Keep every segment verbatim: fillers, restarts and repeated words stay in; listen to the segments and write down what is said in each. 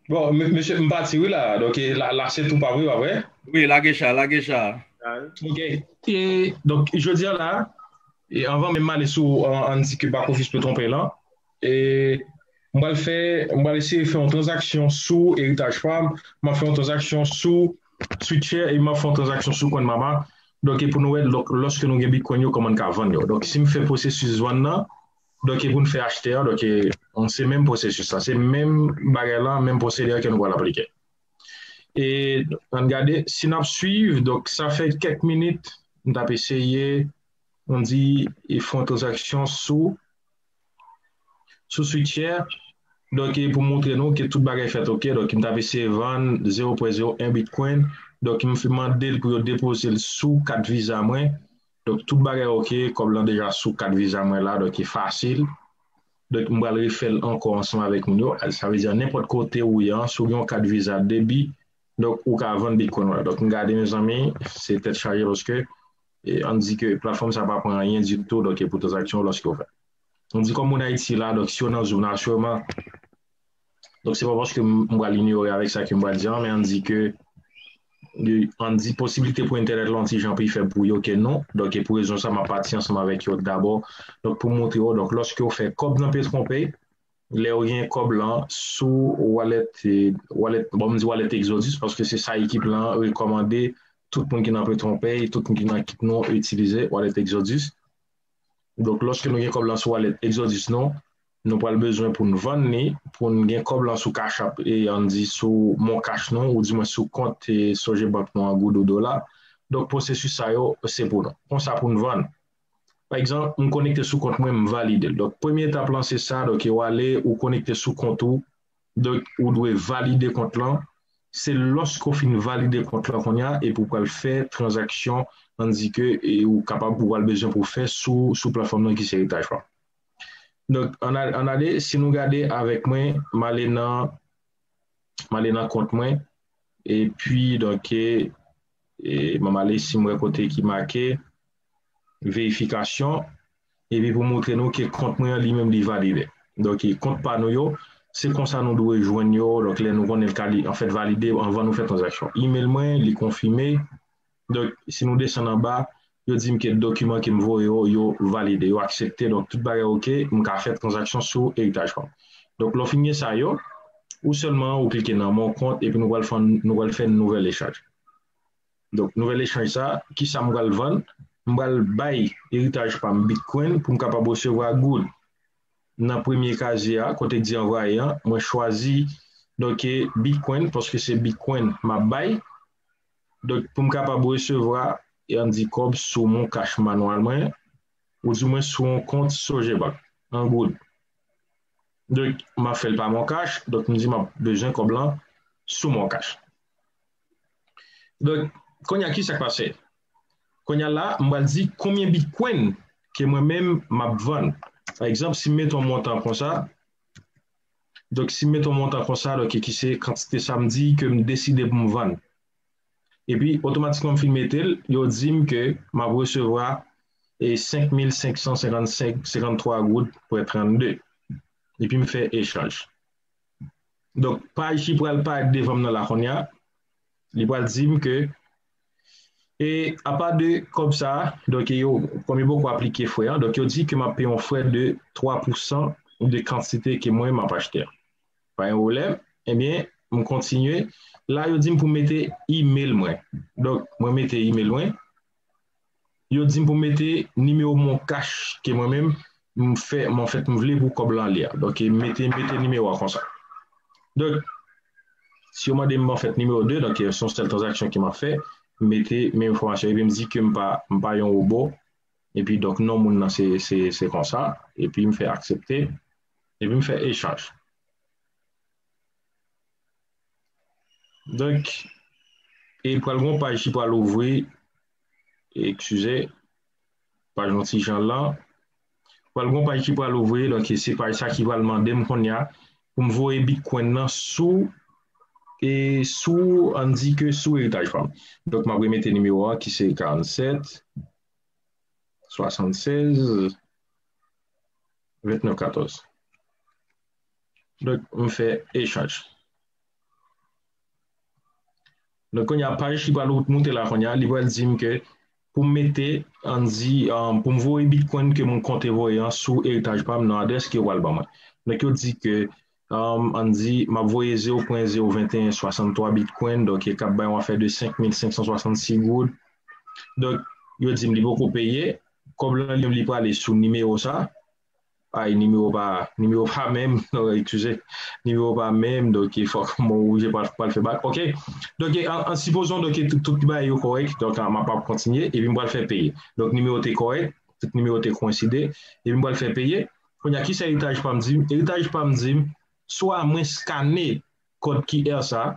Bon, mesye, m pati wi la. Donk, la, la se tou pa wi, pa vre? Wi, lage cha, lage cha. Ok. E, donk, jodi a la, e anvan menm ale sou, an, ann di ke back office pe twonpe lan, e, m pral fè, m pral eseye fè yon tranzaksyon sou eritaj pa m, m ap fè yon tranzaksyon sou Switcher e m ap fè yon tranzaksyon sou Coin Mama. Donk, e pou nou wè, donk, lòske nou gen Bitcoin yo, kòman n ka vann yo. Donk, si m fè pwosesis vann nan, donk, e pou n fè achte a, donk, e, se menm pwosesis la, se menm bagay la, menm pwosedi a ke nou pral aplike. E ann gade, si n ap swiv, donk, sa fè kèk minit, m t ap eseye, ann di, e fè yon tranzaksyon sou, sou Switcher. Donk, e pou montre nou ke tout bagay fèt ok. Donk, m t ap eseye vann zewo pwen zewo en Bitcoin. Donk, m mande l pou yo depoze l sou kat Visa mwen. Donk, tout bagay ok. Kòb lan deja sou kat Visa mwen la. Donk, e fasil. Donk, m pral refè l ankò ansanm avèk moun yo. Sa vle di, nenpòt kote ou ye an, si w gen yon kat Visa debi, donk, ou ka vann Bitcoin ou la. Donk, m gade, mezanmi, se tèt chaje paske, e, ann di ke platfòm sa pa pran anyen ditou, donk, e pou tranzaksyon lòske w fè. Ann di kòm moun Ayiti la, donk, si yo nan Zoom la, sireman, donk, se pa paske m, m pral inyore avèk sa ke m pral di an, men ann di ke, ann di posiblite pou entènèt la yon ti jan pi fèb pou yo ke nou. Donk, e pou rezon sa, m ap pati ansanm avèk yo dabò. Donk, pou montre yo, donk, lòske w fè kòb nan PetronPay, lè w gen kòb lan sou wallet, e, wallet, bon, m di wallet Exodus, paske se sa ekip lan rekòmande tout moun ki nan PetronPay, tout moun ki nan ekip nou itilize, wallet Exodus. Donk, lòske nou gen kòb lan sou wallet Exodus nou, nou pral bezwen pou n vann li, pou n gen kòb lan sou Cash App, e ann di sou Mon Cash nou, ou di mwen sou kont, e, Sogebank nou an goud ou dola. Donk, pwosesis sa yo, se pou nou. Konsa pou n vann. Pa egzanp, m konekte sou kont mwen, m valide l. Donk, premye etap lan, se sa. Donk, e w ale, ou konekte sou kont ou. Donk, ou dwe valide kont lan. Se lòske w fin valide kont lan kounye a, epi w pral fè tranzaksyon, ann di ke, e ou kapab, ou pral bezwen pou fè sou, sou platfòm nan ki se Eritaj Farm. Donk, ann a-, ann ale, si nou gade avèk mwen, m ale nan, m ale nan kont mwen, epi, donk, e, e, m ale si m wè kote ki make verifikasyon, epi pou montre nou ke kont mwen an li menm li valide. Donk, e, kont pa nou yo, se konsa nou dwe jwenn yo. Donk, lè nou konnen l ka li, anfèt, valide anvan nou fè tranzaksyon. Email mwen, li konfime. Donk, si nou desann anba, yo di m ke dokiman ke m voye yo, yo valide, yo aksepte. Donk, tout bagay ok, m ka fè tranzaksyon sou Eritaj Farm. Donk, lè w fin gen sa yo, ou sèlman ou klike nan Mon Compte, epi nou pral fè, nou pral fè nouvèl echanj. Donk, nouvèl echanj sa, kisa m pral vann? M pral bay Eritaj pa m Bitcoin pou m kapab resevwa goud. Nan premye kazye a, kote k di anvwaye an, mwen chwazi, donk, e, Bitcoin, paske se Bitcoin m ap bay. Donk, pou m kapab resevwa, e ann di kòb sou Mon Cash manwal mwen, ou di mwen sou yon kont Sogebank, an goud. Donk, m ap fè l pa Mon Cash, donk, m di m ap bezwen kòb lan sou Mon Cash. Donk, kounye a, kisa k pase? Kounye a la, m pral di konbyen Bitcoin ke mwen menm m ap vann. Pa egzanp, si m mete yon montan konsa, donk, si m mete yon montan konsa, donk, ki se kantite sa m di ke m deside pou m vann. Epi, otomatikman, m fin mete l, yo di m ke m ap resevwa, e, senk mil senk san senkannsenk, senkanntwa goud pwen trannde. Epi, m fè echanj. Donk, paj ki pral parèt devan m nan la kounye a, li pral di m ke, e apa de kòb sa a, donk, yo, kòm yo poko aplike frè an, donk, yo di ke m ap peye yon frè de twa pousan de kantite ke mwen m ap achte a. Pa gen pwoblèm. Ebyen, m kontinye. La, yo di m pou m mete email mwen. Donk, mwen mete email mwen. Yo di m pou m mete nimewo Mon Cash ke mwen menm, m fè, m, anfèt, m vle pou kòb lan ale a. Donk, m mete, mete nimewo a konsa. Donk, si yo mande m, anfèt, nimewo de, donk, se yon sèl tranzaksyon ke m ap fè, m mete menm enfòmasyon, epi m di ke m pa, m pa yon wobo, epi, donk, non moun nan, se, se, se konsa, epi m fè aksepte, epi m fè echanj. Donk, e pral gon paj ki pral ouvri, eskize, paj yon ti jan lan. Pral gon paj ki pral ouvri, donk se paj sa ki pral mande m kounye a pou m voye Bitcoin nan sou, e sou, ann di ke sou Eritaj Farm. Donk, m ap remete nimewo a ki se karannsèt, swasannsèz, vennèf katòz. Donk, m fè echanj. Donk, kounye a, paj ki pral moute la kounye a, li pral di m ke pou m mete, ann di, um, pou m voye Bitcoin ke mwen konte voye an sou eritaj pa m nan adrès ke yo pral ban mwen. Donk, yo di ke, um, ann di, m ap voye zewo pwen zewo venteyen swasanntwa Bitcoin, donk, e k ap bay yon afè de senk mil senk san swasann sis goud. Donk, yo di m li poko peye, kòb lan li menm li prale sou nimewo sa, ay, nimewo pa, nimewo pa menm, non, eskize, nimewo pa menm, donk, fòk mwen oblije pral, pral fè bak. Ok, donk, an, an sipozon, donk, tout, tout bagay yo kòrèk, donk, an, m ap kontinye, epi m pral fè peye. Donk, nimewo te kòrèk, tout nimewo te koyenside, epi m pral fè peye. Kounye a, kisa eritaj pa m di m? Eritaj pa m di m, swa mwen skane kòd Q R sa,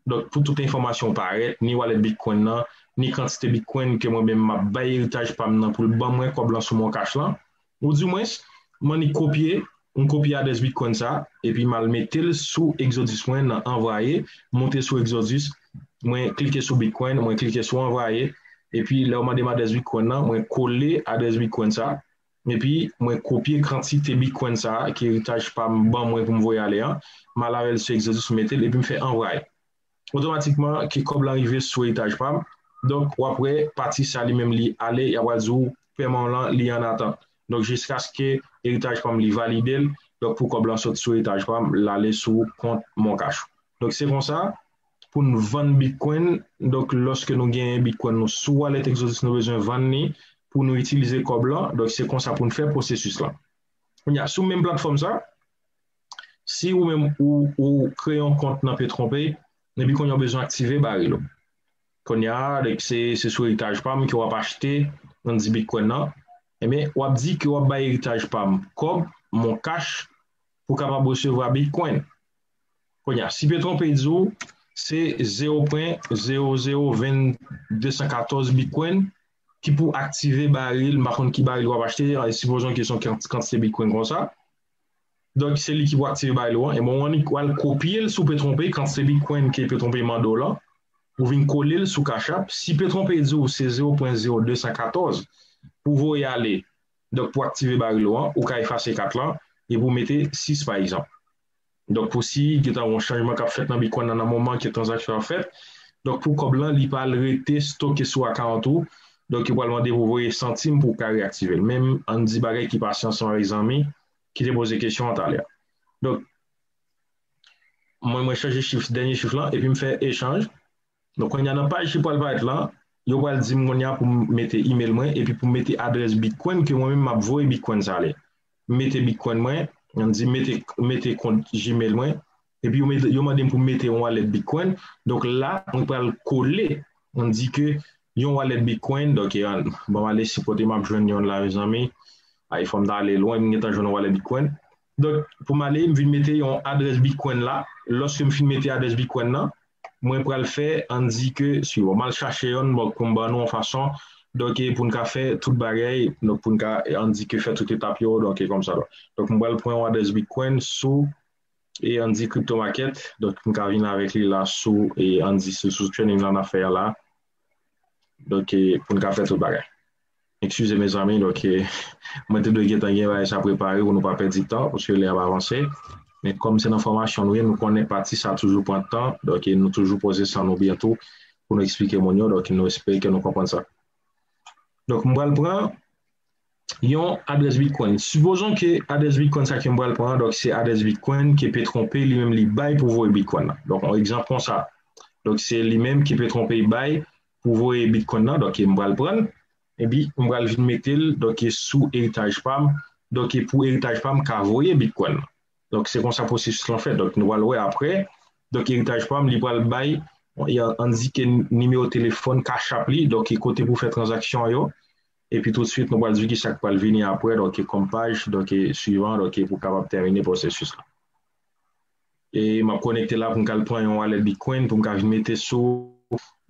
donk, pou tout enfòmasyon parèt, ni wallet Bitcoin nan, ni kantite Bitcoin ke mwen menm m ap bay eritaj pa m nan pou l ban mwen kòb lan sou Mon Cash lan, ou di mwens, m annik kopye, m kopye adrès Bitcoin sa, epi m al mete l sou Exodus mwen nan anvwaye, moute sou Exodus, mwen klike sou Bitcoin, mwen klike sou anvwaye, epi lè yo mande m adrès Bitcoin nan, mwen kole adrès Bitcoin sa, epi mwen kopye kantite Bitcoin sa a ke eritaj pa m ban mwen pou m voye ale an, m al avè l sou Exodus, m mete l, epi m fè anvwaye. Otomatikman, ke kòb lan rive sou eritaj pa m. Donk, w ap wè pati sa li menm li ale, y ap pral di w pèman w lan, li an atant. Donk, jiskaske eritaj pa m li valide l, donk, pou kòb lan sot sou eritaj pa m, l ale sou kont Mon Cash. Donk, se konsa, pou n vann Bitcoin, donk, lòske nou genyen Bitcoin nou sou wallet Exodus, nou bezwen vann li pou nou itilize kòb lan. Donk, se konsa pou n fè pwosesis lan. Kounye a, sou menm platfòm sa, si ou menm ou, ou kreye yon kont nan PetronPay, epi kounye a ou bezwen aktive baril ou. Kounye a, se, se sou eritaj pa m ke w ap achte, ann di, Bitcoin nan. Ebyen, w ap di ke w ap bay eritaj pa m kòb, Mon Cash, pou w kapab resevwa Bitcoin. Kounye a, si PetronPay di w, se zewo pwen zewo zewo ven de san katòz Bitcoin ki pou aktive baril, m pa konn ki baril w ap achte, sipozon ke se yon kant-, kantite Bitcoin konsa. Donk, se li ki pou aktive baril ou an. E bon, w annik al kopye l sou PetronPay, kantite Bitcoin ke PetronPay mande w lan, ou vin kole l sou Cash App. Si PetronPay di w se zewo pwen zewo de san katòz pou voye ale, donk, pou aktive baril ou an, ou ka efase kat lan, epi w mete sis, pa egzanp. Donk, pou si gentan yon chanjman k ap fèt nan Bitcoin nan, nan moman ke tranzaksyon an fèt, donk, pou kòb lan, li pa al rete stoke sou account ou, donk, yo pral mande pou voye santim pou w ka reaktive l. Menm, ann di bagay ki pase ansanm avèk zanmi ki te poze kesyon an talè. Donk, mwen, mwen chanje chif, dènye chif lan, epi m fè echanj. Donk, kounye a nan paj ki pral parèt lan, yo pral di m kounye a pou m mete email mwen, epi pou m mete adrès Bitcoin ke mwen menm m ap voye Bitcoin sa ale. M mete Bitcoin mwen, ann di mete, mete kont Gmail mwen, epi yo mete, yo mande m pou m mete yon wallet Bitcoin. Donk la, mwen pral kole, ann di ke yon wallet Bitcoin, donk, e, ann, bon, m ale sipòte, m ap jwenn yon la, mezanmi. Ay, fò m ta ale lwen, m gentan jwenn yon wallet Bitcoin. Donk, pou m ale, m vin mete yon adrès Bitcoin la. Lòske m fin mete adrès Bitcoin nan, mwen pral fè, ann di ke, si bon, m al chache yonn, bon, pou m ban nou yon fason, donk, e, pou n ka fè tout bagay, donk, pou n ka, ann di ke fè tout etap yo, donk, e, kòmsa, donk. Donk, m pral pran yon adrès Bitcoin sou, e, ann di, crypto market, donk, m ka vin avèk li la sou, e, ann di, sou, sou training lan n ap fè a la. Donk, e, pou n ka fè tout bagay. Eskize, mezanmi, donk, e, mwen te dwe gentan gen bagay sa prepare pou nou pa pèdi tan, paske lè a ap avanse. Men kòm se nan fòmasyon nou ye, nou konnen pati sa toujou pran tan, donk, e, nou toujou poze san nou byen tou pou nou eksplike moun yo, donk, nou espere ke nou konprann sa. Donk, m pral pran yon adrès Bitcoin. Sipozon ke adrès Bitcoin sa ke m pral pran an, donk, se adrès Bitcoin ke PetronPay li menm li bay pou voye Bitcoin nan. Donk, yon egzanp konsa. Donk, se li menm ke PetronPay bay pou voye Bitcoin nan. Donk, m pral pran l, epi m pral vin mete l, donk, sou eritaj pa m. Donk, pou eritaj pa m ka voye Bitcoin nan. Donk, se konsa pwosesis lan fèt. Donk, nou pral wè apre. Donk, eritaj pa m, li pral bay, ann di ke nimewo telefòn Cash App li, donk, kote pou fè tranzaksyon yo. Epi tout swit, nou pral di kisa k pral vini apre, donk, kòm paj, donk, swivan, donk, pou kapab tèmine pwosesis la. E m ap konekte la pou m ka al pran yon wallet Bitcoin, pou m ka vin mete sou,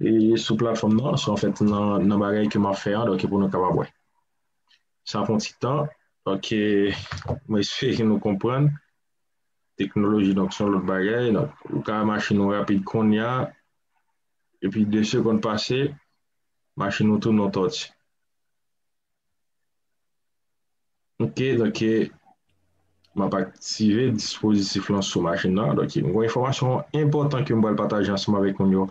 e, sou platfòm nan, sou, anfèt, nan, nan bagay ke m ap fè an, donk, pou nou kapab wè. Sa pran ti tan. Ok, mwen espere ke nou konprann. Teknoloji, donk, se yon lòt bagay. Donk, ou ka wè machin ou rapid kounye a. Epi de segonn pase, machin ou tounen yon tòti. Ok, donk, e, M ap aktive dispozitif lan sou machin nan. Donk, yon enfòmasyon enpòtan ke m pral pataje ansanm avèk moun yo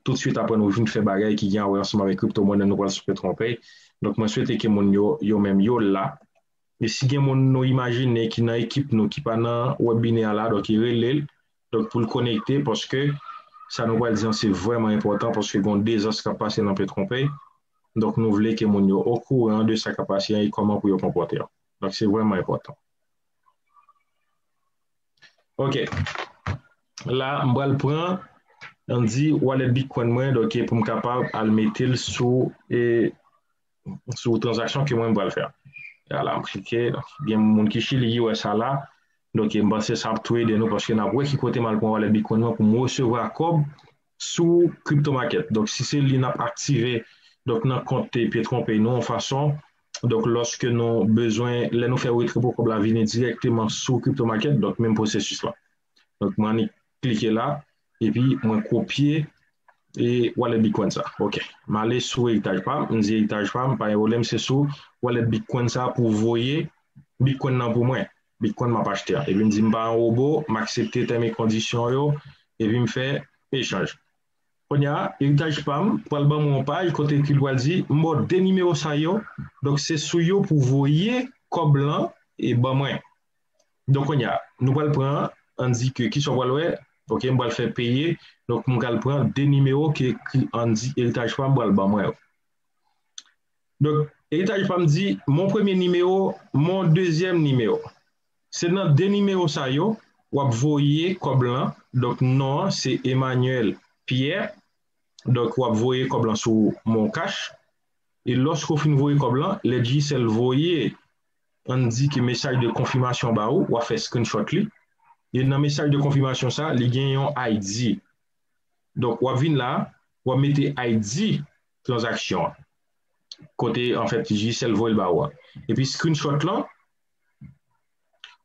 tout swit apre nou fin fè bagay ki gen a wè ansanm avèk kriptomonnen nou pral sou PetronPay. Donk, mwen swete ke moun yo, yo menm yo la. E si gen moun nou imajine ki nan ekip nou, ki pa nan webinè a la, donk, rele l, donk, pou l konekte, paske sa nou pral di an, se vrèman enpòtan, paske gen dezas k ap pase nan PetronPay. Donk, nou vle ke moun yo okouran de sa k ap pase an e kòman pou yo konpòte yo. Donk, se vrèman enpòtan. Ok. La, m pral pran, ann di, wallet Bitcoin mwen, donk, pou m kapab al mete l sou, e, sou tranzaksyon ke mwen m pral fè. Ala, m klike, gen moun ki Chili, U S A la, donk, m panse sa ap tou ede nou, paske n ap wè ki kote m al pran wallet Bitcoin mwen pou m resevwa kòb sou crypto market. Donk, si se li n ap aktive, donk, nan kont PetronPay nou, yon fason, donk, lòske nou bezwen, lè nou fè retre pou kòb la vini dirèkteman sou crypto market, donk, menm pwosesis la. Donk, mwen annik klike la, epi mwen kopye e wallet Bitcoin sa. Ok. M ale sou eritaj pa m, m di eritaj pa m, pa gen pwoblèm, se sou wallet Bitcoin sa pou voye Bitcoin nan pou mwen. Bitcoin m ap achte a. Epi m di m pa yon wobo, m aksepte tèm e kondisyon yo, epi m fè echanj. Kounye a, eritaj pa m pral ban mwen yon paj kote ki l pral di, m ba w de nimewo sa yo, donk se sou yo pou voye kòb lan e ban mwen. Donk, kounye a, nou pral pran, ann di ke, kisa w pral wè, ok, m pral fè peye, donk, m pral pran de nimewo ke, ki, ann di, eritaj pa m pral ban mwen yo. Donk, eritaj pa m di, mon premye nimewo, mon dezyèm nimewo. Se nan de nimewo sa yo, w ap voye kòb lan, donk, non an, se Emmanuel Pierre, donk, w ap voye kòb lan sou mon cash, e lòske w fin voye kòb lan, lè Digicel voye ann di ke mesaj de konfimasyon ba ou, w ap fè screenshot li. E nan mesaj de konfimasyon sa, li gen yon I D. Donk, w ap vin la, w ap mete I D tranzaksyon an. Kote, anfèt, Digicel voye l ba ou a. Epi screenshot lan,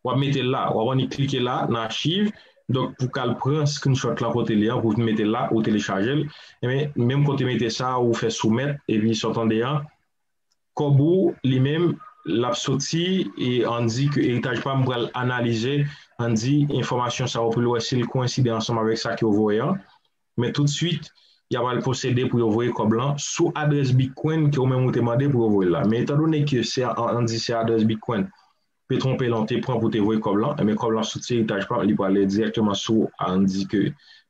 w ap mete l la. W ap annik klike la, nan achiv. Donk, pou k al pran screenshot lan kote li an, pou vin mete l la, ou telechaje l. Ebyen, menm kote mete sa, ou fè soumèt, epi sa w tande an, kòb ou, li menm, l ap soti, e ann di ke eritaj pa m pral analize, ann di, enfòmasyon sa yo pou l wè si l koyenside ansanm avèk sa ke w voye an. Men toutswit, y ap al pwosede pou yo voye kòb lan sou adrès Bitcoin ke ou menm ou te mande pou yo voye l la. Men etandone ke se, ann di, se adrès Bitcoin PetronPay lan te pran pou te voye kòb lan, ebyen kòb lan soti eritaj pa m, li prale dirèkteman sou, ann di ke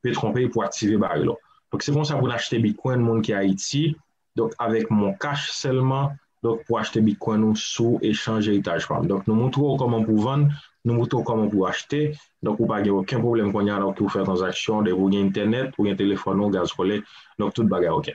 PetronPay pou aktive bagay la. Donk, se konsa pou n achte Bitcoin, moun ki Ayiti, donk, avèk Mon Cash sèlman, donk, pou achte Bitcoin ou sou echanj eritaj pa m. Donk, nou moutre w kòman pou vann, nou moutre w kòman pou achte, donk, ou pa gen okenn pwoblèm kounye a, donk, ou fè tranzaksyon, depi ou gen entènèt, ou gen telefòn ou, gaz kole, donk, tout bagay ok.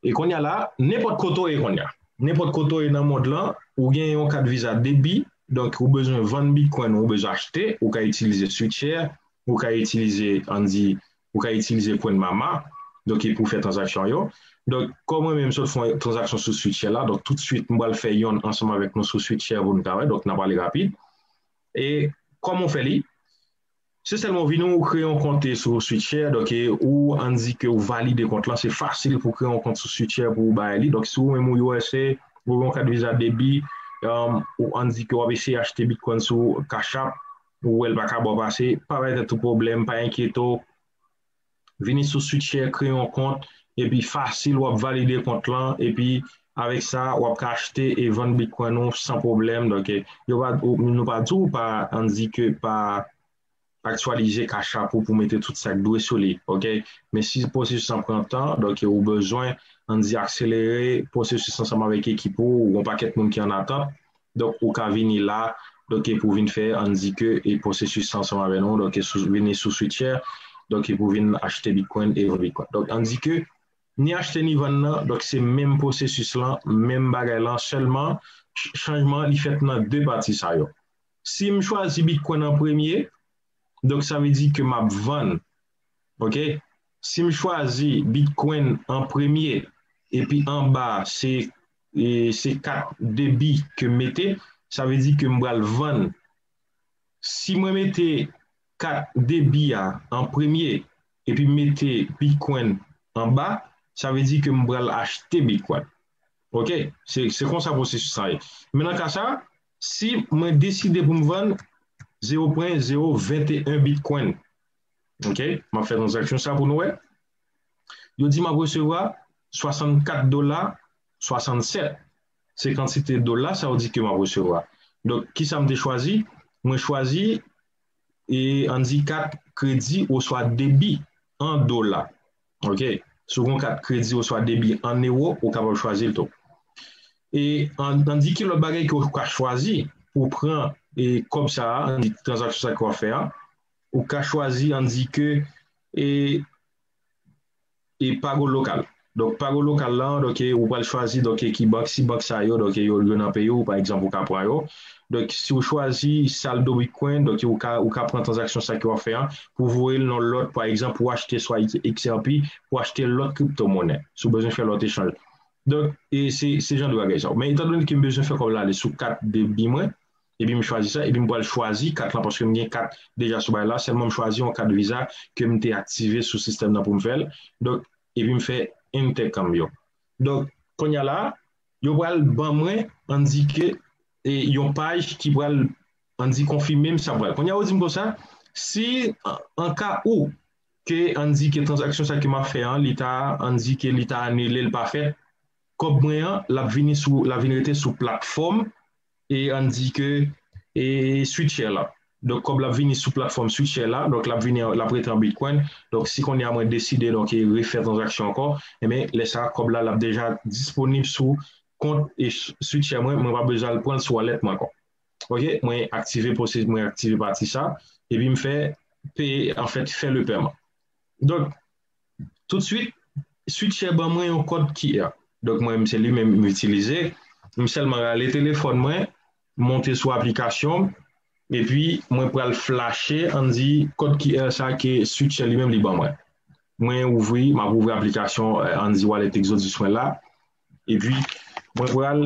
E kounye a la, nenpòt kote w ye kounye a. Nenpòt kote w ye nan mond lan, ou gen yon kat viza debi, donk, ou bezwen vann Bitcoin, ou bezwen achte, ou ka itilize Switcher, ou ka itilize, ann di, ou ka itilize Coinmama, donk, e pou fè tranzaksyon yo. Donk, kòm mwen menm sot fè yon tranzaksyon sou Switcher la, donk, toutswit, m pral fè yonn ansanm avèk nou sou Switcher pou nou ka wè, donk, n ap ale rapid. E kòman w fè li? Se sèlman w vini, ou kreye yon kont sou Switcher, donk, e ou ann di ke ou valide kont lan, se fasil pou kreye yon kont sou Switcher pou ou bay li. Donk, si ou menm ou U S A, ou gen yon kat viza debi, um, ou ann di ke w ap eseye achte Bitcoin sou Cash App, ou wè l pa ka ba w pase, pa bay tèt ou pwoblèm, pa enkyete w. Vini sou Switcher, kreye yon kont, epi fasil, w ap valide kont lan, epi avèk sa, w ap ka achte e vann Bitcoin ou san pwoblèm. Donk, e, yo pa, ou, nou pa di w pa, ann di ke pa aktyalize Cash App ou pou mete tout sa k dwe sou li, ok? Men si pwosesis lan pran tan, donk, ou bezwen, ann di, akselere pwosesis ansanm avèk ekip ou, ou gen yon pakèt moun ki an atant, donk, ou ka vini la, donk, e pou vin fè, ann di ke, e pwosesis ansanm avè nou, donk, e sou, vini sou Switcher, donk, e pou vin achte Bitcoin e vann Bitcoin. Donk, ann di ke, ni achte ni vann nan, donk, se menm pwosesis lan, menm bagay lan, sèlman, ch-, chanjman, li fèt nan de pati sa yo. Si m chwazi Bitcoin an premye, donk, sa vle di ke m ap vann. Ok? Si m chwazi Bitcoin an premye, epi anba, se, e, se kat debi ke m mete, sa vle di ke m pral vann. Si mwen mete kat debi a an premye, epi m mete Bitcoin anba, sa vle di ke m pral achte Bitcoin. Ok? Se, se konsa pwosesis sa ye. Men nan ka sa, si mwen deside pou m vann, zewo pwen zewo venteyen Bitcoin. Ok, m ap fè tranzaksyon sa pou nou wè. Yo di m ap resevwa swasannkat dola swasannsèt. Se kantite dola sa yo di ke m ap resevwa. Donk, ki sa m te chwazi? Mwen chwazi, e, ann di kat kredi oswa debi an dola. Ok? Si w gen kat kredi oswa debi an ewo, ou kapab chwazi l tou. E ann, ann di ki lòt bagay ke w ka chwazi pou w pran, e, kòb sa a, ann di tranzaksyon sa ke w ap fè a, ou ka chwazi, ann di ke, e, e Pago Local. Donk, Pago Local la, donk, e, ou pral chwazi, donk, e, ki bank, si bank sa yo, donk, e, yo, yo nan peyi w, pa egzanp, ou ka pran yo. Donk, si w chwazi Saldo Bitcoin, donk, ou ka, ou ka pran tranzaksyon sa ke w ap fè a, pou voye l nan lòt, pa egzanp, ou achte swa X R P, ou achte lòt kriptomonè, si w bezwen fè lòt echanj. Donk, e se, se jan de bagay sa yo. Men, etandone ke m bezwen fè kòb la ale sou kat debi mwen, epi m chwazi sa, epi m pral chwazi kat lan, paske m gen kat deja sou bagay la, sèlman m chwazi yon kat Visa ke m te aktive sou sistèm nan pou m fè l. Donk, epi m fè enter cambio. Donk, kounye a la, yo pral ban mwen, ann di ke, e, yon paj ki pral, ann di, konfime m sa pral. Kounye a, yo di m konsa, si, an, an ka ou, ke, ann di, ke tranzaksyon sa ke m ap fè an, li ta, ann di, ke li ta anile, l pa fèt, kòb mwen an, l ap vini sou, l ap vin rete sou platfòm, e ann di ke, e, Switcher la. Donk, kòb la ap vini sou platfòm Switcher la, donk, l ap vini, l ap rete an Bitcoin. Donk, si kounye a mwen deside, donk, e refè tranzaksyon ankò, enben, lè sa a, kòb la, l ap deja disponib sou kont e Switcher mwen, mwen pa bezwen al pran l sou wallet mwen ankò. Ok, mwen aktive pwosedi, mwen aktive pati sa, epi m fè peye, anfèt, fè le pèman. Donk, toutswit, Switcher ban mwen yon kòd Q R. Donk, mwen menm, se li menm m itilize. M sèlman rale telefòn mwen, monte sou aplikasyon, epi mwen pral flache, ann di, kòd Q R sa ke Switcher li menm li ban mwen. Mwen ouvri, m ap ouvri aplikasyon, e, ann di, Wallet Exodus mwen la. Epi, mwen pral,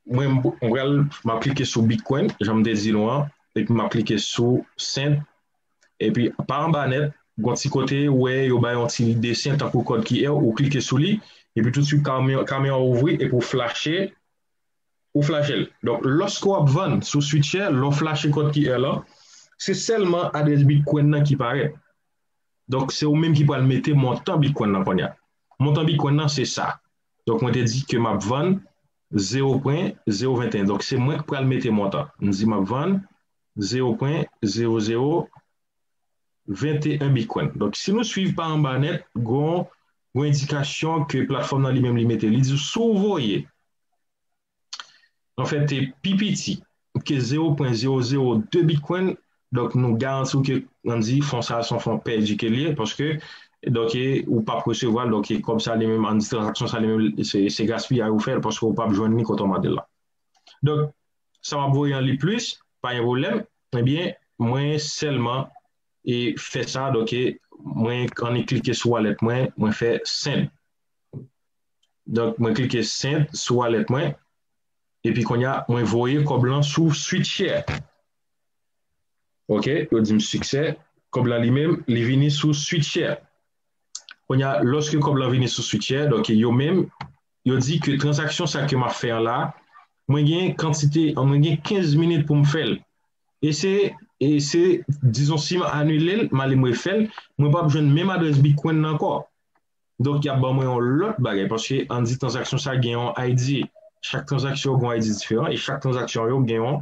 mwen, mwen pral, m ap klike sou Bitcoin, jan m te di nou an, epi m ap klike sou Send. Epi, pa anba nèt, gon ti kote, ou wè, yo bay yon ti desen tankou kòd Q R, ou klike sou li, epi toutswit, kamyon, kamyon an ouvri, epi ou flache, ou flache l. Donk, lòske w ap vann sou Switcher, lè w flache kòd Q R lan, se sèlman adrès Bitcoin nan ki parèt. Donk, se ou menm ki pral mete montan Bitcoin nan kounye a. Montan Bitcoin nan, se sa. Donk, mwen te di ke m ap vann zewo pwen zewo venteyen. Donk, se mwen ki pral mete montan. M di m ap vann zewo pwen zewo zewo venteyen Bitcoin. Donk, si nou swiv pa anba nèt, gon, gon endikasyon ke platfòm nan li menm li mete. Li di, si w voye, anfèt, te pi piti ke zewo pwen zewo zewo de Bitcoin, donk, nou garanti w ke, ann di, fon sa a se yon fon pèdi ke l ye, paske, donk, e, ou p ap resevwa l, donk, e, kòb sa li menm, ann di, tranzaksyon sa li menm, se, se gaspiyay ou fè l, paske ou p ap jwenn li kote w mande l la. Donk, sa w ap voye an li plis, pa gen pwoblèm, ebyen, mwen sèlman, e, fè sa, donk, e, mwen annik klike sou wallet mwen, mwen fè send. Donk, mwen klike send sou wallet mwen, epi kounye a, mwen voye kòb lan sou Switcher. Ok, yo di m siksè, kòb lan li menm, li vini sou Switcher. Kounye a, lòske kòb lan vini sou Switcher, donk, yo menm, yo di ke tranzaksyon sa ke m ap fè an la, mwen gen kantite, mwen gen kenz minit pou m fè l. E se, e se, dizon, si m anile l, m ale m refè l, mwen p ap jwenn menm adrès Bitcoin nan ankò. Donk, y ap ban mwen yon lòt bagay, paske ann di tranzaksyon sa gen yon I D. Chak tranzaksyon yo gen yon I D diferan, e chak tranzaksyon yo gen yon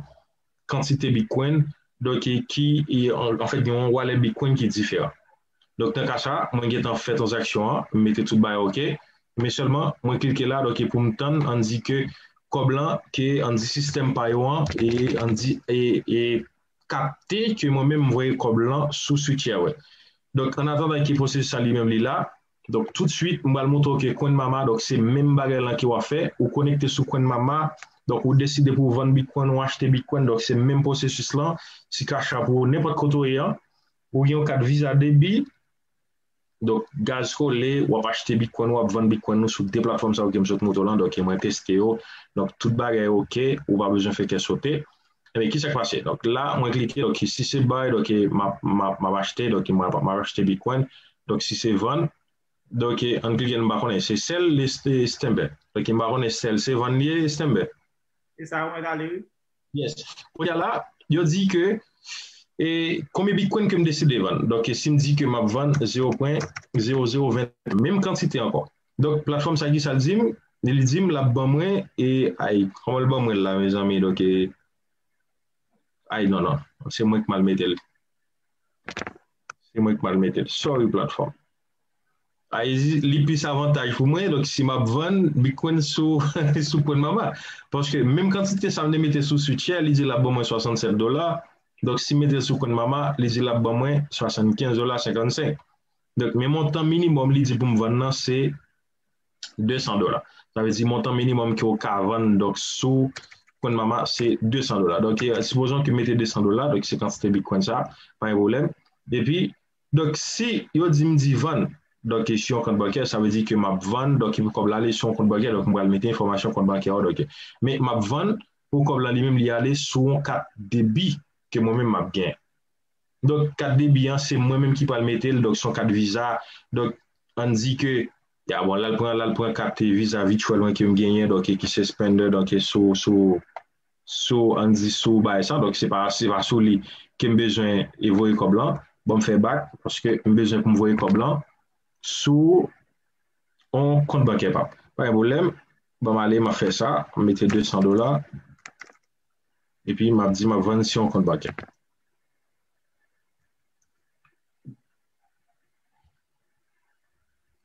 kantite Bitcoin, donk, e ki, e, an, anfèt, gen yon wallet Bitcoin ki diferan. Donk, nan ka sa, mwen gentan fè tranzaksyon an, m mete tout bagay ok, men sèlman, mwen klike la, donk, e pou m tann, ann di ke kòb lan, ke, ann di sistèm pa yo an, e, ann di, e, e kapte ke mwen menm m voye kòb lan sou Switcher, wè. Donk, an atandan ke pwosesis sa li menm li la, donk, toutswit, m pral montre w ke Coin Mama, donk, se menm bagay lan ke w ap fè, ou konekte sou Coin Mama, donk, ou deside pou w vann Bitcoin, ou achte Bitcoin, donk, se menm pwosesis lan, si Cash App ou, nenpòt kote w ye an, ou gen yon kat Visa Debit, donk, gaz kole, w ap achte Bitcoin, w ap vann Bitcoin ou sou de platfòm sa yo ke m sot montre w lan, donk, mwen teste yo, donk, tout bagay ok, ou pa bezwen fè kè sote. Ebyen, kisa k pase? Donk, la, mwen klike, donk, si se buy, donk, m ap, m ap, m ap achte, donk, mwen ap, m ap achte Bitcoin, donk, si se vann, donk, ann klike, m pa konnen, se sell, li, e, Stanber. Donk, m pa konnen sell, se vann li ye, Stanber. Se sa, mwen ale, wi. Yes. Kounye a la, yo di ke e konbyen Bitcoin ke m deside vann. Donk, si m di ke m ap vann zewo pwen zewo zewo ven, menm kantite ankò. Donk, platfòm sa ki sa l di m? Li di m l ap ban mwen, e, ay, kòman l ban mwen l la, mezanmi? Donk, e, ay, non, non, se mwen k mal mete l. Se mwen k mal mete l. Sorry, platfòm. Ay, li plis avantaj pou mwen, donk si m ap vann Bitcoin sou, sou Coin Mama. Paske menm kantite sa m te mete sou Switcher, li di l ap ban mwen swasannsèt dola. Donk, si m mete l sou Coin Mama, li di l ap ban mwen swasannkenz dola senkannsenk. Donk, men montan minimòm li di pou m vann nan, se de san dola. Sa vle di montan minimòm ke w ka vann, donk, sou Coin Mama, se de san dola. Donk, e, sipozon ke m mete de san dola, donk, se kantite Bitcoin sa, pa gen pwoblèm. Epi, donk, si yo di m di vann, donk, e, sou yon kont bankè, sa vle di ke m ap vann, donk, epi kòb la ale sou yon kont bankè, donk, m pral mete enfòmasyon kont bankè a, donk, men m ap vann pou kòb la li menm li ale sou yon kat debi ke mwen menm m ap genyen. Donk, kat debi an, se mwen menm ki pral mete l, donk, se yon kat viza. Donk, ann di ke, ya, bon, l al pran, l al pran kat viza vityèl mwen ke m genyen, donk, ki se Spender, donk, sou, sou, sou, ann di sou bagay sa, donk, se pa, se pa sou li ke m bezwen e voye kòb lan. Bon, m fè bak, paske m bezwen pou m voye kòb lan sou yon kont bankè pa m. Pa gen pwoblèm, ban m ale, m ap fè sa, m mete de san dola, epi m ap di m ap vann sou yon kont bankè.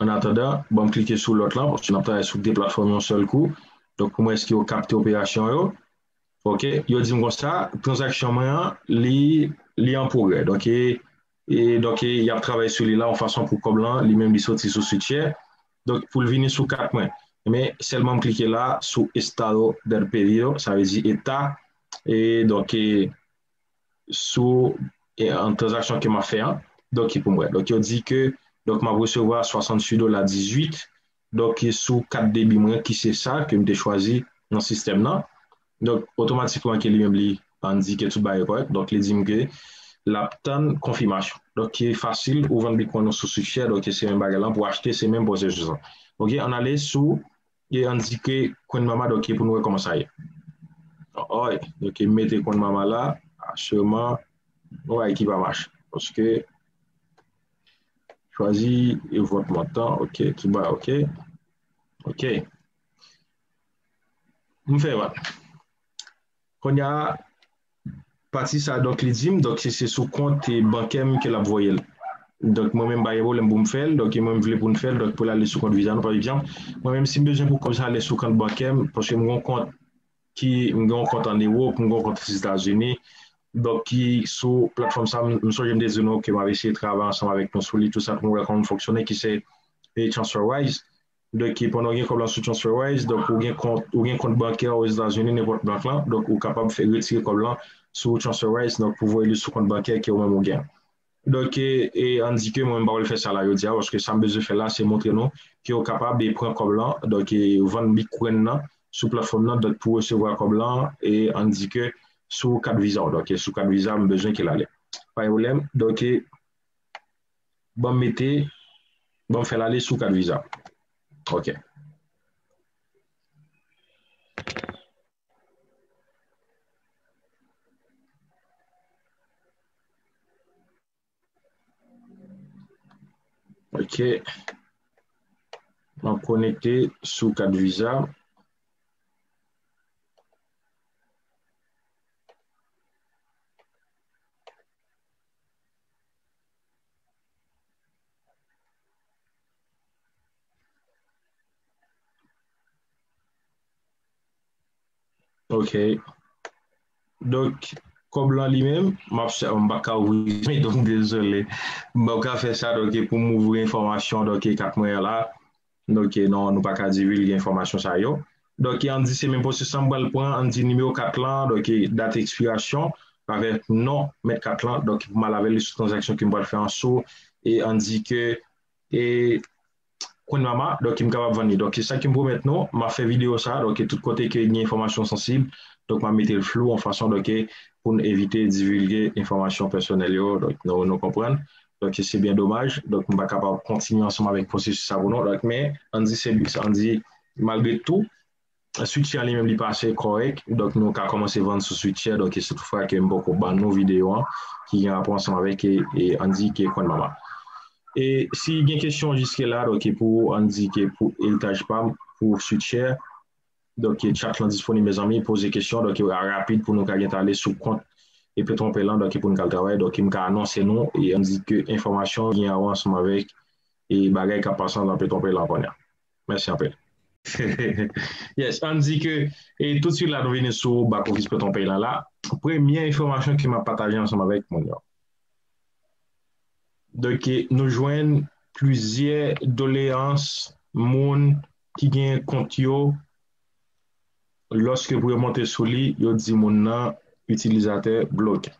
An atandan, ban m klike sou lòt lan, paske n ap travay sou de platfòm yon sèl kou. Donk, pou mwen, èske yo kapte operasyon yo? Ok, yo di m konsa, tranzaksyon mwen an, li, li an pwogrè. Donk, e, e, donk, e, y ap travay sou li la, yon fason pou kòb lan, li menm, li soti sou Switcher. Donk, pou l vini sou kat mwen. Men, sèlman m klike la, sou Estado del Pedido, sa vle di eta, e, donk, e, sou e, an tranzaksyon ke m ap fè an. Donk, ki pou m wè. Donk, yo di ke, donk, m ap resevwa swasanntuit dola dizuit, donk, ki sou kat debi mwen, ki se sa ke m te chwazi nan sistèm nan. Donk, otomatikman ke li menm li, ann di ke tout bagay kòrèk. Donk, li di m ke l ap tann konfimasyon. Donk, ki fasil, ou vann Bitcoin ou sou Switcher, donk, se menm bagay lan, pou achte, se menm pwosesis lan. Ok, ann ale sou e ann di ke Coin Mama, donk, pou nou wè kòman sa ye. Oy, donk, m mete Coin Mama la, asirman, yon bagay ki pa mache. Paske, chwazi e vòt montan, ok, tout bagay, ok. Ok. M fè vann. Kounye a, pati sa, donk, li di m, donk, se, se sou kont, e, bankè m ke l ap voye l. Donk, mwen menm, m pa gen pwoblèm pou m fè l. Donk, mwen, m vle pou n fè l. Donk, pou l ale sou kont viza nou, pa egzanp. Mwen menm, si m bezwen pou kòb sa ale sou kont bankè m, paske m gen yon kont ki, m gen yon kont ann Ewòp, m gen yon kont Ozetazini. Donk, ki sou platfòm sa, m, m sonje m te di nou ke m ap eseye travay ansanm avèk nou sou li, tou sa, pou m wè kòman l fonksyone, ki se, e, TransferWise. Donk, pandan w gen kòb lan sou TransferWise, donk, ou gen kont, ou gen kont bankè Ozetazini, nenpòt bank lan, donk, ou kapab fè retire kòb lan sou TransferWise, donk, pou voye li sou kont bankè ke ou menm ou gen. Donk, e, e ann di ke mwen, m pa pral fè sa la jodi a, paske sa m bezwen fè la, se montre nou ke ou kapab e pran kòb lan, donk, e vann Bitcoin nan sou platfòm nan, donk, pou resevwa kòb lan, e ann di ke sou kat viza w, donk, e sou kat viza, m bezwen ke l ale. Pa gen pwoblèm, donk, e, ban m mete, ban m fè l ale sou kat viza. Ok. Ok. M ap konekte sou kat viza. Ok. Donk, kòb lan li menm, m ap fè, m pa ka ouvri, donk, dezole. M pa ka fè sa, donk, pou m ouvri enfòmasyon, donk, kat mwen an la. Donk, non, nou pa ka divilge enfòmasyon sa yo. Donk, ann di se menm pwosesis la, m pral pran, ann di nimewo kat lan, donk, dat ekspirasyon, avèk non mèt kat lan, donk, pou m al avè li sou tranzaksyon ke m pral fè an sou, e ann di ke, e, Coin Mama, donk, m kapab vann li. Donk, sa ke m pwomèt nou, m ap fè videyo sa, donk, tout kote ke gen enfòmasyon sansib, donk, m ap mete l flou, yon fason, donk, pou n evite divilge enfòmasyon pèsonèl yo, donk, nou, nou konprann. Donk, se byen domaj, donk, m pa kapab kontinye ansanm avèk pwosesis sa pou nou. Donk, men, ann di se, ann di, malgre tou, Sweatshirt li menm li pase kòrèk, donk nou ka kòmanse vann sou Sweatshirt, donk se toutfwa ke m poko ban nou videyo an ki gen rapò ansanm avèk e, e Andy ki Coin Mama. E si gen kesyon jiske la, donk e pou Andy ke pou eritaj pa m pou Sweatshirt, donk e chat lan disponib mezanmi, poze kesyon, donk e rapid pou nou ka gentan ale sou kont e Petronpay lan, donk e pou nou ka al travay, donk e m ka anonse nou e Andy ke enfòmasyon gen ansanm avèk e bagay k ap pase nan Petronpay lan kounye a. Mèsi anpil. Yes, Andy ke e tout swit la nou vini sou back office Petronpay lan la. Premye enfòmasyon ke m ap pataje ansanm avèk moun yo. Donk nou jwenn plizyè doleyans moun ki gen kont yo, lòske pou yo monte sou li, yo di moun nan itilizatè bloke.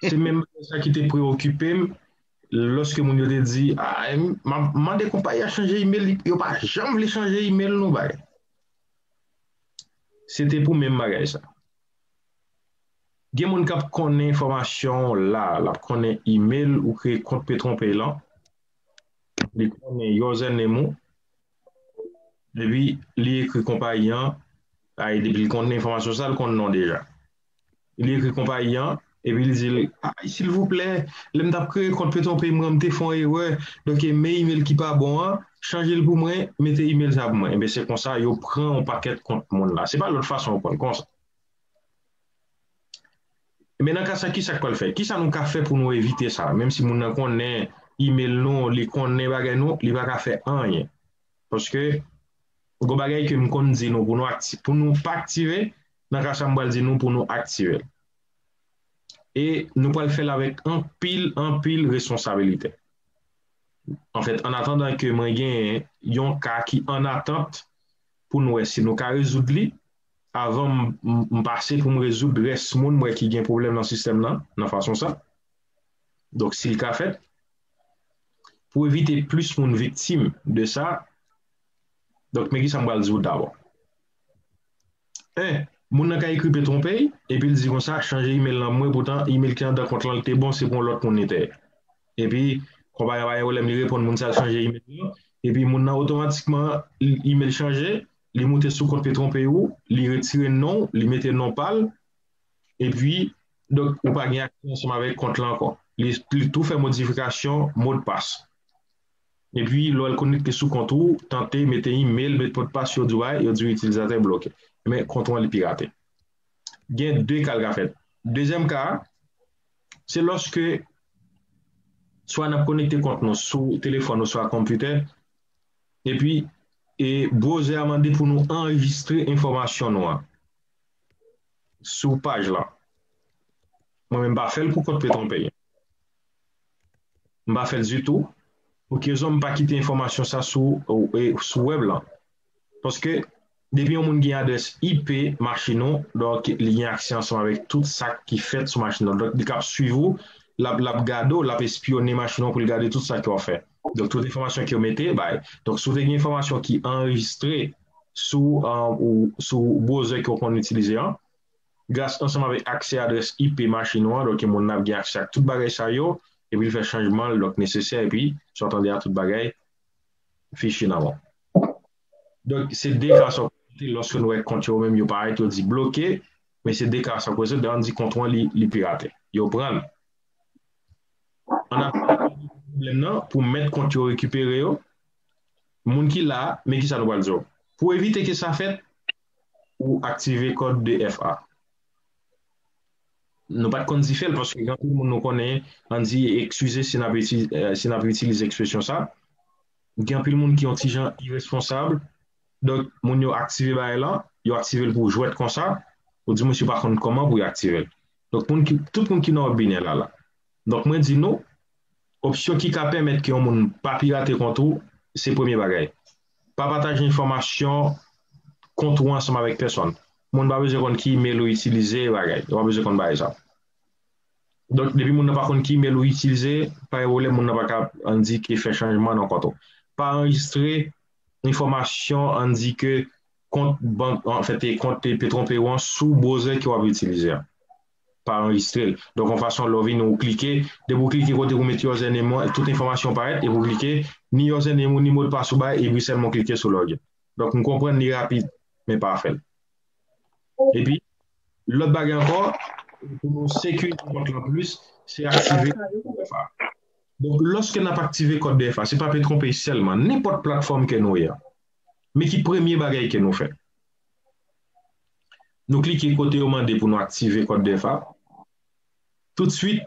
Se menm bagay sa ki te preokipe m lòske moun yo te di, ah, m ap mande konpayi a chanje email, yo pa janm vle chanje email nou bay. Se te pou menm bagay sa. Gen moun k ap konnen enfòmasyon w la, l ap konnen email ou kreye kont Petronpay lan, li konnen username ou, epi li ekri konpayi an, ay, depi l konnen enfòmasyon sa, l konn non deja. Li ekri konpayi an, epi li di l, ay, silvouplè, lè m t ap kreye kont Petronpay mwen, m te fè yon erè, donk e men email ki pa bon an, chanje l pou mwen, mete email sa pou mwen. Ebyen, se konsa yo pran yon pakèt kont moun la. Se pa lòt fason yo pran l konsa. Men nan ka sa, kisa k pral fèt? Kisa nou ka fè pou nou evite sa? Menm si moun nan konnen email nou, li konnen bagay nou, li pa ka fè anyen. Paske, gon bagay ke m konn di nou pou nou akti-, pou nou pa aktive, nan ka sa m pral di nou pou nou aktive l. E nou pral fè l avèk anpil, anpil responsabilite. Anfèt, an atandan ke mwen genyen yon ka ki an atant pou nou wè si nou ka rezoud li, avan m, m, m pase pou m rezoud rès moun m wè ki gen pwoblèm nan sistèm nan, nan fason sa. Donk, si l ka fèt, pou evite plis moun viktim de sa, donk, men kisa m pral di w dabò. En, moun nan ka ekri Petronpay, epi l di konsa, chanje email lan mwen, poutan email ki anndan kont lan, l te bon, se pou yon lòt moun li te ye. Epi, konpayi an pa gen pwoblèm, li reponn moun sa, l chanje email lan. Epi, moun nan otomatikman, email chanje, li moute sou kont Petronpay ou, li retire non, li mete non pa l, epi, donk, ou pa gen aksè ansanm avèk kont lan ankò. Li, li tou fè modifikasyon modpas. Epi, lè w al konekte sou kont ou, tante mete email, mete modpas, yo di w, yo di w itilizatè bloke. Men, kont ou an li pirate. Gen de ka l ka fèt. Dezyèm ka a, se lòske swa n ap konekte kont nou sou telefòn oswa konpitè, epi e browser a mande pou nou anrejistre enfòmasyon nou an sou paj la. Mwen menm m pa fè l pou kont Petronpay. M pa fè l ditou. Pou ki rezon m pa kite enfòmasyon sa sou, e, sou wèb lan? Paske depi yon moun gen adrès I P machin ou, donk li gen aksè ansanm avèk tout sa ki fèt sou machin nan. Donk li k ap swiv ou, l ap, l ap gade w, l ap espyone machin ou pou l gade tout sa ke w ap fè. Donk tout enfòmasyon ke w mete, bay. Donk si w te gen enfòmasyon ki anrejistre sou, e, ou, sou browser ke w konn itilize an, gras ansanm avèk aksè adrès I P machin ou an, donk moun nan ap gen aksè ak tout bagay sa yo, epi l fè chanjman l, donk nesesè, epi sa w tande a tout bagay fichye nan men w. Donk, se de ka sa w prezante lòske nou wè kont yo menm yo parèt, yo di bloke, men se de ka sa w prezante, lè n di kont ou an li, li pirate. Yo pran l. An ap pwoblèm nan, pou mèt kont yo rekipere yo, moun ki la, men kisa nou pral di w? Pou evite ke sa fèt, ou aktive kòd de F A. Nou pa t konn di fè l, paske gen anpil moun nou konnen, ann di, eskize si n ap iti-, e, si n ap itilize ekspresyon sa. Gen anpil moun ki yon ti jan iresponsab. Donk, moun yo aktive bagay lan, yo aktive l pou jwèt konsa. Ou di moun yo pa konn kòman pou yo aktive l. Donk, moun ki, tout moun ki nan wèbinè la, la. Donk, mwen di nou, opsyon ki ka pèmèt ke yon moun pa pirate kont ou, se premye bagay. Pa pataje enfòmasyon kont ou ansanm avèk pèsonn. Moun pa bezwen konn ki email ou itilize, bagay. Yo pa bezwen konn bagay sa. Donk, depi moun nan pa konn ki email ou itilize, pa gen pwoblèm, moun nan pa ka, ann di, ke fè chanjman nan kont ou. Pa anrejistre enfòmasyon, ann di, ke kont bank, anfèt, e kont Petronpay ou an sou browser ke w ap itilize a. Pa anrejistre l. Donk, yon fason, lè w vini, ou klike, depi w klike kote pou mete username ou an, tout enfòmasyon parèt, epi w klike, ni username ou, ni modpas ou bay, epi sèlman w klike sou login. Donk, m konprann li rapid, men pa fè l. Epi, lòt bagay ankò, pou nou sekirize kont lan plis, se aktive kòd D F A. Donk, lòske n ap aktive kòd D F A, se pa Petronpay sèlman, nenpòt platfòm ke nou ye a. Men ki premye bagay ke nou fè? Nou klike kote yo mande pou nou aktive kòd D F A. Toutswit,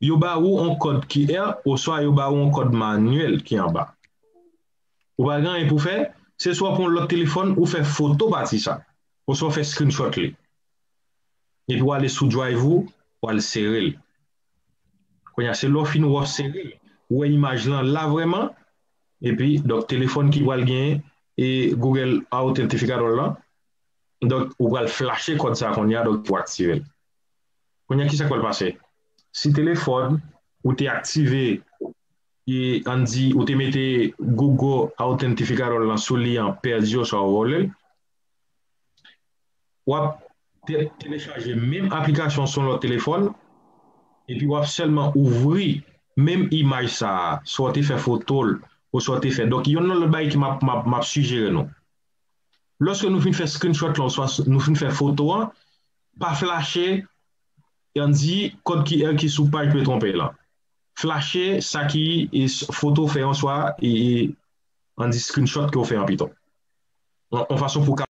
yo ba ou yon kòd Q R oswa yo ba ou yon kòd manyèl ki anba. Ou pa gen anyen pou fè, se swa w pran yon lòt telefòn, ou fè foto pati sa, oswa w fè screenshot li. Epi w ale sou Drive ou, w al sere l. Kounye a, se lè w fin wè w sere l, ou wè imaj lan la vrèman, epi, donk, telefòn ki pral gen e Google Authenticator lan, donk, ou pral flache kòd sa kounye a, donk, pou aktive l. Kounye a, ki sa k pral pase? Si telefòn ou te aktive, e ann di, ou te mete Google Authenticator lan sou li an pèdi oswa w vòlè l, w ap te- telechaje menm aplikasyon sou lòt telefòn, epi w ap sèlman ouvri menm imaj sa a, swa w te fè foto l, oswa w te fè. Donk, yonn nan lòt bagay ke m ap, m ap, m ap sijere nou. Lòske nou fin fè screenshot lan, oswa nou fin fè foto an, pa flache, ann di, kòd Q R ki sou paj Petronpay lan. Flache sa ki e, s- foto w fè an, swa e, e, ann di screenshot ke w fè an pito. Yon fason pou w ka